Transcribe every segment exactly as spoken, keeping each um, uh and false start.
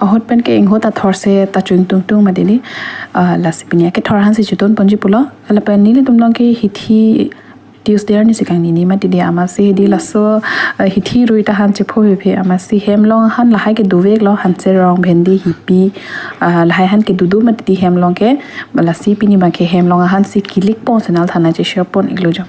Ahut pen ke ingho ta thorse ta chuing tungtung mati di. Ah, lasi pini akethor aphansi chitun ponji pulo. Lapen nelitum along ke hithi Tuesday arni si kangnini mati di, amatsi hedi laso, ah, hithi rui ta han chepho phe phe, amatsi hem along aphan lahai ke dovek lo, hanserong, bhendi, hipi, ah, lahai aphan ke dodo mati di hem along ke. Lasi pini abang ke hem along aphansi kilik pon si nangthan nangcheshare pon iklo jo.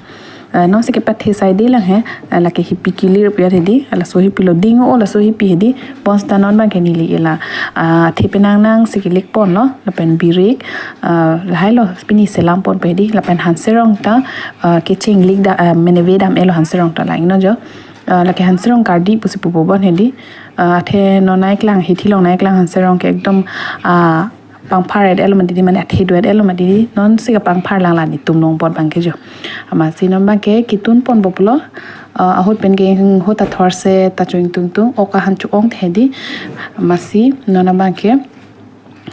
Ah, nonsi kepathe sai di lang he, ah, lake hipi kilir pu ya hedi, ah, laso hipi lo ding o, laso hipi hedi, pon seta non abang ke neli ke la, ah, athe penang nangsi kilik pon lo, lapen birik, ah, lahai lo pini selam ponpe hedi, lapen hanserong ta, ah, kecheng lik da, ah, mane ve dam-e lo hanserong ta lang ingno jo. Ah, lake hanserong kardi pusi pupo bon hedi, ah, athe non nangkeklang, hithi along nangkeklang hanserong ke ekdom, ah, pangphar-et-et lo mati di, mane athe do-et-et lo mati di, nonsi kapangphar lang la netum along apot abang ke jo. Amatsi non abang ke kitun ponpo pulo, ah, ahut pen ke ingho ta thorse ta chuing tungtung, ok aphan chu-ong the hedi, amatsi non abang ke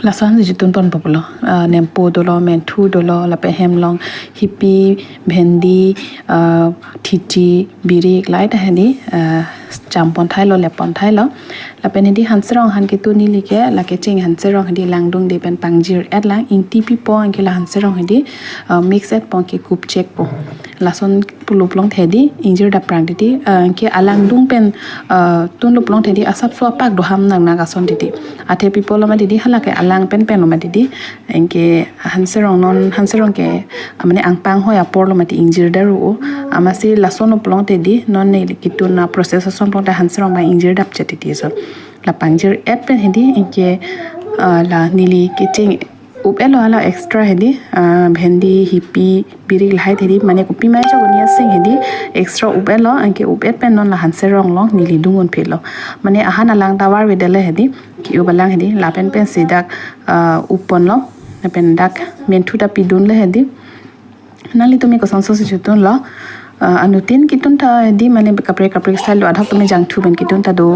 laso aphansi chitun ponpo pulo. Ah, nempo dolo, menthu dolo, lapen hem along hipi, bhendi, ah, thithi, birik, lahai ta hedi, ah, cham pon thai lo, lep pon thai lo. Lapen hedi hanserong aphan kitun neli ke, lake cheng hanserong hedi langdungde pen pangjir-et lang, ingti pipo anke la hanserong hedi, ah, mix-et po anke kupchek po. Lason pulo pulo tangte hedi, ingjir dap prang titi, ah, anke alangdung pen, ah, tunlo pulo tangte hedi, asapso apak do ham nang nang ason titi. Athe pipo lo mati di, hala ke alang pen pen lo mati di. Anke hanserong non, hanserong ke, ah, mane angpang hoi apor lo mati ingjir daru o. Amatsi lason lo pulo tangte hedi, non neli kitun a-process ason pulo tangte hanserong abang ingjir dap chet titi so. La pangjir-et pen hedi, anke, ah, la neli kecheng up-et lo hala extra hedi, ah, bhendi, hipi, birik lahai hedi, mane kopi mai cho koni asing hedi, extra up-et lo, anke up-et pen non la hanserong along neli dung un phit lo. Mane aphan alang ta varve det le hedi, ki-up alang hedi, lapen pensi dak, ah, up pon lo, lapen dak menthu ta pidun le hedi. Nanglitum ke kosonso si chitun lo, ah, anuttin kitun ta hedi, mane kaprek kaprek style do, adhok tame jangthu pen kitun ta do,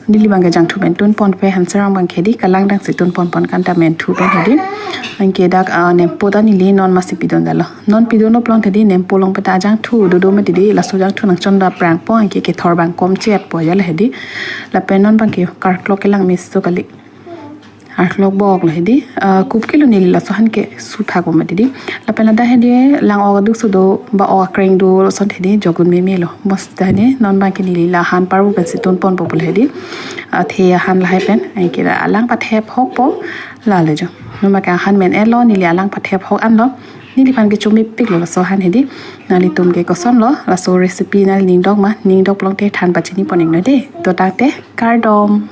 neli abang ke jangthu pen tun ponpe, hanserong abang ke hedi, kalang dang si tun pon pon kan ta menthu pen hedi. Anke dak, ah, nempo ta neli non masi pidun dalo. Non pidun lo pulo tangte hedi, nempo along pen ta jangthu dodo mati di, laso jangthu nangchon dap prang po, anke kethor abang kom chet po ya le hedi. Lapen non abang ke karklok kelang meso kali. Arklok bok lo hedi, ah, kup kilo neli laso aphan ke su thak po mati di. Lapen ladak hedi lang-ok aduk so do, ba-ok akreng do, lason hedi jogun meme lo. Mos ta hedi, non abang ke neli la aphan parvo pensi tun ponpo pulo hedi. Athe aphan lahai pen, anke la alang pathep hok po, la le jo. Non abang ke aphan men-et lo, neli alang pathep hok an lo. Neliphan ke chomepik lo laso aphan hedi. Nanglitum ke koson lo, laso recipe nangli ning dok ma, ning dok pulo tangte than pachini pon iknon de. To tangte, kardom.